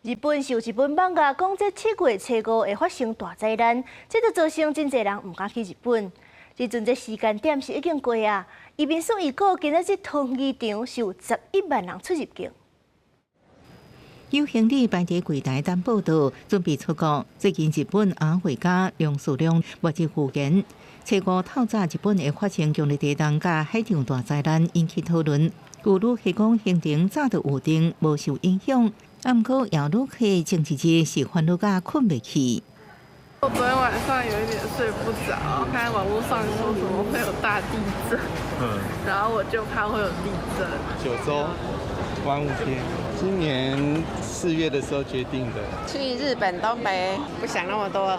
日本是有一本艋舺講，這7月初5會發生大災難，這就造成真濟人毋敢去日本。這陣這時間點是已經過啊。移民署預估今仔日桃園機場是有11萬人出入境。有行李擺佇櫃台等報到，準備出國。最近日本阿回家梁數量末日預言，初五透早日本會發生強烈地動佮海上大災難，引起討論。有旅客講行程早就預定，無受影響。毋過有旅客前一日是煩惱甲睏袂去。我昨天晚上有一點睡不着，看網絡上說什麼會有大地震，然後我就怕會有地震。9周玩5天，今年4月的時候決定的。去日本東北，不想那麼多，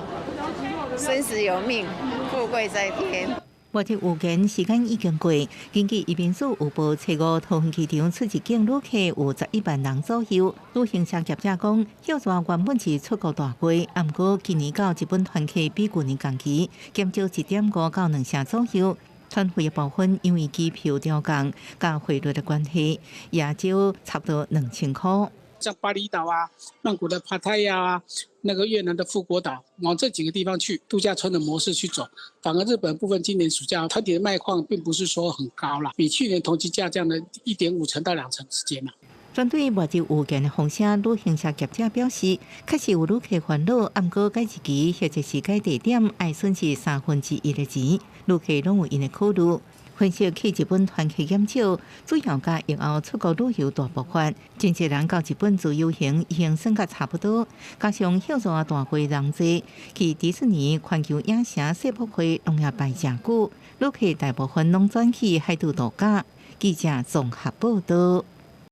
生死有命，富貴在天。末日預言時間已經過，根據移民署有報，初五桃園機場出入境旅客有11萬人左右。旅行社業者講，歇熱原本是出國大季，毋過今年到日本團客比舊年同期減少1.5到2成左右。團費的部分因為機票調降佮匯率的關係，也少差不多2000箍。像巴厘島啊、曼谷的帕泰亞啊、那個越南的富國島，往這幾個地方去度假村的模式去走，反而日本部分今年暑假團體的賣況並不是說很高啦，比去年同期下降了1.5成到2成之間啦。針對末日預言的風聲，旅行社業者表示，確實有旅客煩惱，毋過改日期或者是改地點，愛損失1/3的錢，旅客攏有𪜶的考慮。分析去日本團客減少，主要佮疫後出國旅遊大爆發，真濟人到日本自由行已經算甲差不多，加上歇熱大季人濟，去迪士尼、環球影城、世博會攏也排誠久，旅客大部分攏轉去海島度假。記者綜合報道。